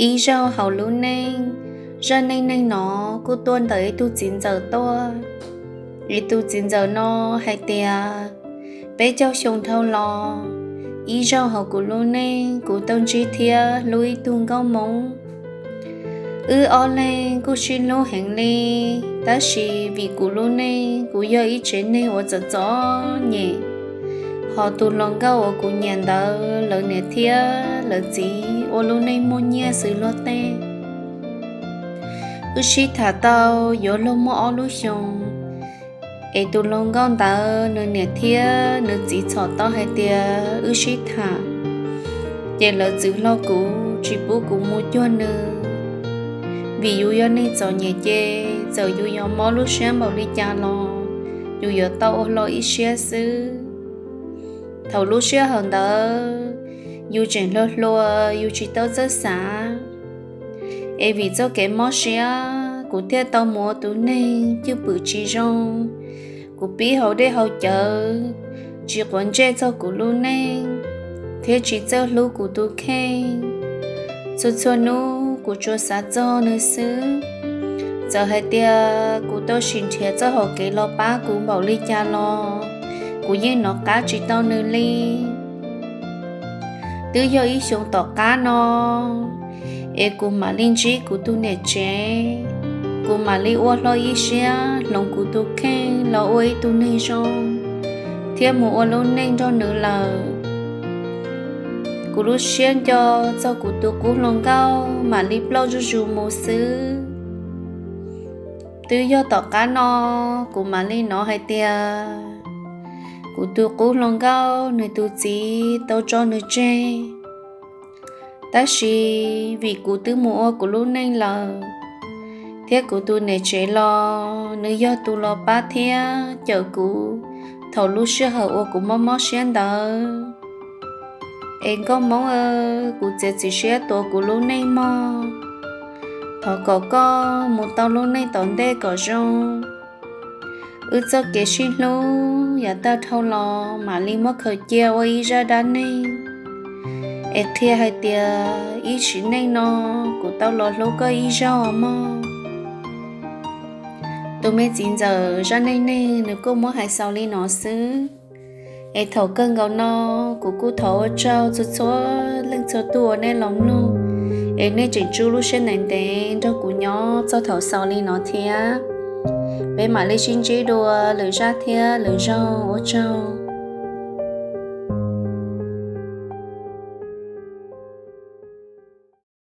Ib zaug hauv lub neej, zaj neej neeg no kuj tuaj ntawm ib tug txiv ntxawm tuaj. Ib tug txiv ntxawm no hais tias, peb caug xyoo dhau los, ib zaug hauv kuv lub neej kuv tau ntsib thiab hlub ib tug nkauj Hmoob. Wb ob leeg kuj sib hlub heev li, tab sis vim kuv lub neej kuv yog ib tsev neeg uas txom txom nyem, hos tus hluas nkauj uas kuv nyiam ntawd lawv niam thiab lawv txiv ua lub neej muaj nyiaj xws luag tej. Wb sib tham tau yuav luag muaj ob lub xyoos, es tus hluas nkauj ntawd nws niam thiab nws txiv txhom tau hais tias wb sib tham, ces lawv txwm hlo kuv tsis pub kuv mus cuag nws. Vim yus yog neeg txom nyem ces txawm yus yuav mob lub siab npaum li cas los yus yuav tau ua hlo ib siab xwb. Thaum lub sij hawm ntawd yus tseem hluas hluas, yus tsis tau txawj xav, es vim txoj kev mob siab kuv thiaj tau mus ua tus neeg cwj pwm tsis zoo. Kuv pib haus dej haus cawv, tsis quav ntsej txog kuv lub neej, thiab tsis txawj hlub kuv tus kheej. Txhua txhua hnub kuv tsuas xav txog nws xwb. Txawm hais tias kuv tau sim nrhiav txoj hau kev los pab kuv npaum li cas los kuv yeej hnov qab tsis tau nws li. Twb yog ib xyoos tom qab no, es kuv mam li ntsib kuv tus niam tsev, kuv mam li ua hlo ib siab hloov kuv tus kheej los ua ib tug neeg zoo, thiab mus ua lub neej nrog nws lawm. Kuv lub siab nco txog kuv tus qub hluas nkauj mam li ploj zuj zus mus xwb. Twb yog tom qab no, kuv mam li hnov hais tias kuv tus qub hluas nkauj nws tus txiv tau tso nws tseg. Tab sis vim kuv twb mus ua kuv lub neej lawm, thiab kuv tus niam tsev los nws yog tus los pab thiab cawm kuv thaum lub sij hawm uas kuv mob mob siab ntawd. Es nkauj Hmoob, kuv txiav txim siab tuav kuv lub neej mog. Thov kom koj mus tau lub neej tom ntej kom zoo. Wb txoj kev sib hlub yav tag dhau los mam li muab khaws cia ua ib zaj dab neeg, es qhia hais tias ib sim neej no kuv tau los hlub koj ib zaug mog. Tus me txiv ntxawm zaj neej neeg nws kuj muab hais xaus li no xwb. Es thaum kawg nkaus no, kuv kuj thov ua tsaug txhua txhua leej txhua tus uas nej los mloog, es nej tseem tsub lub siab ntev ntev nrog kuv nyob txog thaum xaus li no thiab. Peb mam li sib ntsib dua lwm zaj thiab lwm zaug, ua tsaug.